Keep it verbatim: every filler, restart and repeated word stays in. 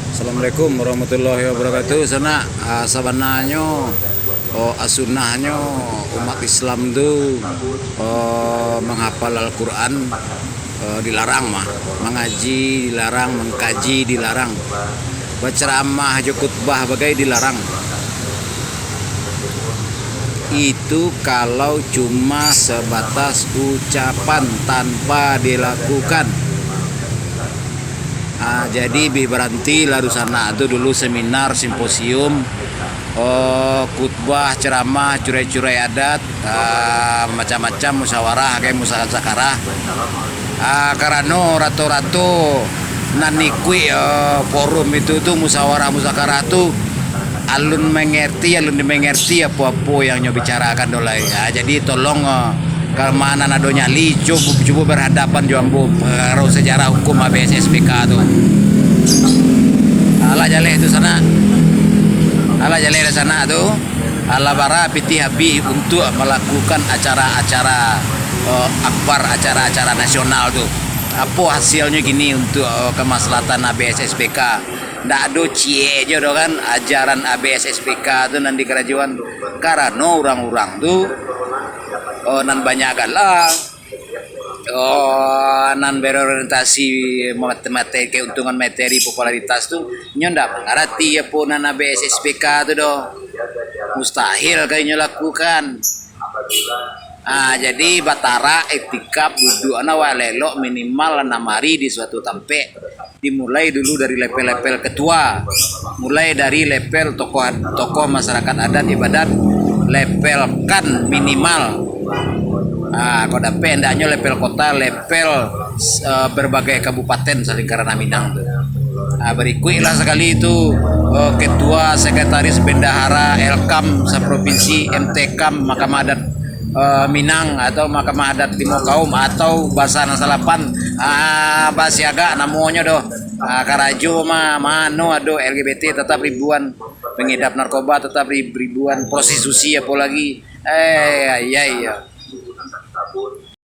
Assalamualaikum warahmatullahi wabarakatuh. Sanak, ah, sabananyo, oh, asunahnyo umat Islam tu, oh, manghapal Al-Quran, eh, dilarang mah. Mangaji dilarang, mangkaji dilarang. Bacaramah jo khutbah bagai dilarang. Itu kalau cuma sebatas ucapan tanpa dilakukan. Ah, jadi bih baranti lah dunsanak tu dulu seminar, simposium, eh, khutbah, ceramah, curai-curai adat, ah, macam-macam musyawarah, kayak musakarah. Ah, karano rato-rato nan ikuik, eh, forum itu tu, musyawarah musakarah tu, alun mangerti, alun dimengerti apo-apo yang nyo bicarakan tu lai. Ah, jadi tolong, eh, kalau ma nan ado nyali, cubo, cubo berhadapan jo ambo, parkaro sejarah hukum A B S S P K tu. Alah jaleh tu sanak. Alah jaleh dari sanak tu. Alah bara pitih abih untuak malakukan acara-acara, eh, akbar, acara-acara nasional tu. Apo hasilnyo kini untuak, eh, kamaslahatan A B S S P K? Ndak ado ciek jo doh kan ajaran A B S S P K tu nan dikarajoan. Karano urang-urang tu, eh, nan banyak gala, oh, nan berorientasi mate-, mate-, keuntungan materi, popularitas tu, inyo ndak mangarati apo nan A B S S P K tu doh. Mustahil ka inyo lakukan. Ah, jadi batarak, iktikaf, duduak, nah, wak elok minimal anam hari di suatu tampek. Dimulai dulu dari level-level ketua, mulai dari level tokoh, tokoh masyarakat adat ibadat, level kan minimal. Ah, kok dapek, hendaknyo level kota, level, eh, berbagai kabupaten salingkaran Minang tu. Ah, berikuiklah sakali tu, eh, ketua, sekretaris, bendahara, L K A M saprovinsi, M T K A M, Mahkamah Adat, eh, Minang atau Mahkamah Adat Limo Kaum atau basa nan salapan, ah, basiaga namonyo doh. Ah, karajo mah, mano ado L G B T tetap ribuan, pengidap narkoba tetap ri-, ribuan, prostitusi apo lagi. Eh, iya, iya.